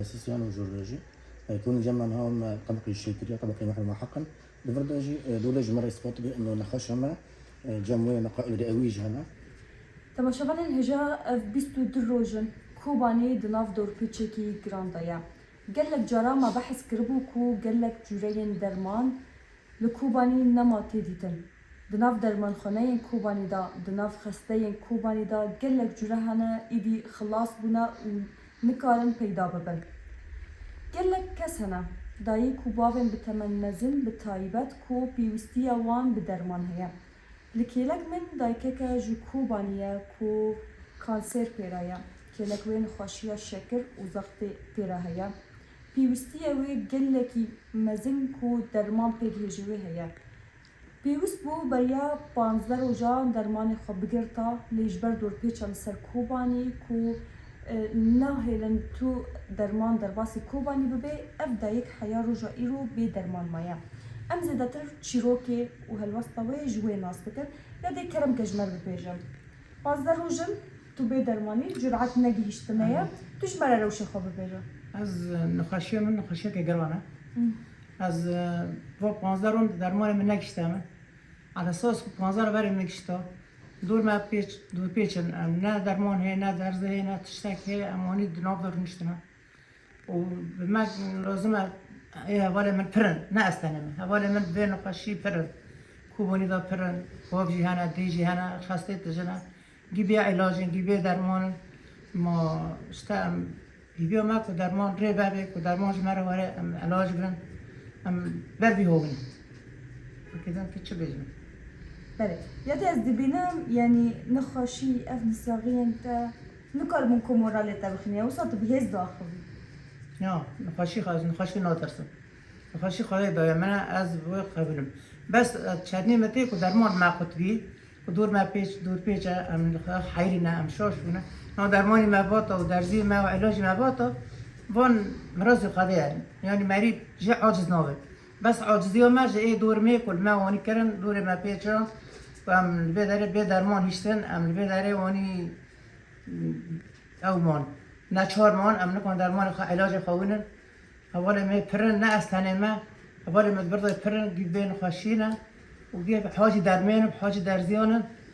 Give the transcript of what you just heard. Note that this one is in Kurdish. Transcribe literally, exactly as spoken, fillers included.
Sisyan û Jorvejî. E, Kûn cem me niha me tebqî şêkiriya, tebqî mehrume heqin. Di vir de jî, e, dû de ji me re îspat bê, ino nexweşa me, e, cem wê neqa ewî jî hene. Temaşevanên hêja, ev bîst û du roj in Kobanî di nav dorpêçekî giran de ye. Gelek cara me behs kiribû ku gelek cûreyên derman li Kobanî nema tê dîtin. Di nav dermanxaneyên Kobanî de, di nav xesteyên Kobanî de gelek cure hene, îdî xilas bûne û nikarin peyda bibin. Gelek kes hene, dayik û bavên bi temen mezin bi taybet ku pêwîstiya wan bi derman heye. Li kêlek min dayikeke ji Kobanî ye ku kanser pê re ye. Kêlek wê nexweşiya şekir û zextê pê re heye. Pêwîstiya wê gelekî mezin ku derman pêgihêjî wê heye. Pêwîst bû beriya panzdeh rojan dermanê xwe bigirta, lê ji ber dorpêça li ser Kobanî ku, e, nahêlin tu derman derbasî Kobanî bibê, ev dayik heya roja îro bê derman maye. Em zêdetir çîrokê û helwesta wê ji wê nas bikin. Ya dê kerem ke ji me re bibêje. Panzdeh roj in tu bê dermanî, curet negihîştine ye. Evet. Tu ji me re rewşê xwe bibêje. Ez, e, nexweşiyê min nexweşiyeke giran e. Hı. Ez, e, va panzdeh ron dermanê min negihişte min. Ala esas ku panzdeh ron berê min gihişta. Dor me pêç, dor pêç in. Em ne derman heye, ne derzi heye, ne tiştek heye. Em wanî di nav de rûniştine. Û bi me lazim e, ê hevalê min pir in, ne ez tenê me. Hevalê min vê nexweşî pir in. Kobanî de pir in, bav jî hene, dê jî hene, xestê tijin e. Gî bê îlac in, gî bê derman in. Ma işte em hêviya me ku derman rê vebe, ku derman ji me re were, em îlac bikin, em ber bî hovin. Fakirdan ki çi bêjin? Belê. Ya te ez dibînim, yanî nexweşî, ev nisaxiyên te nikaribûn ku moralê te bixîne, wisa tu bi hêz diaxivî. Ya, nexweşî xwe, ez nexweşî natirsim. Nexweşî Xwedê daye min e, ez wê qebilim. Bes, e, çetnê me tê ku derman me qut bî, ku dor me pêç, dor pêç e, em li xwe heyrî ne, em şaş bûne. Na dermanî me bata û derzî me û îlacî me bata, van mirazê Xwedê ye. Yanî merî jê aciz nabe. Bes aciziya me ji ê dormê ku li me wanî kirin, dorê me pêç e, ku em li vê derê bê derman hiştin, em li vê derê wanî, mm, ew man. Neçar man, em nikan dermanê xwe, îlacê xwe wînin. Hevalê me pir in, ne ez tenê me. Hevalê me di vir de pir in, gî bê nexweşî ne. Û gê hacî dermên in, hacî derziyan in.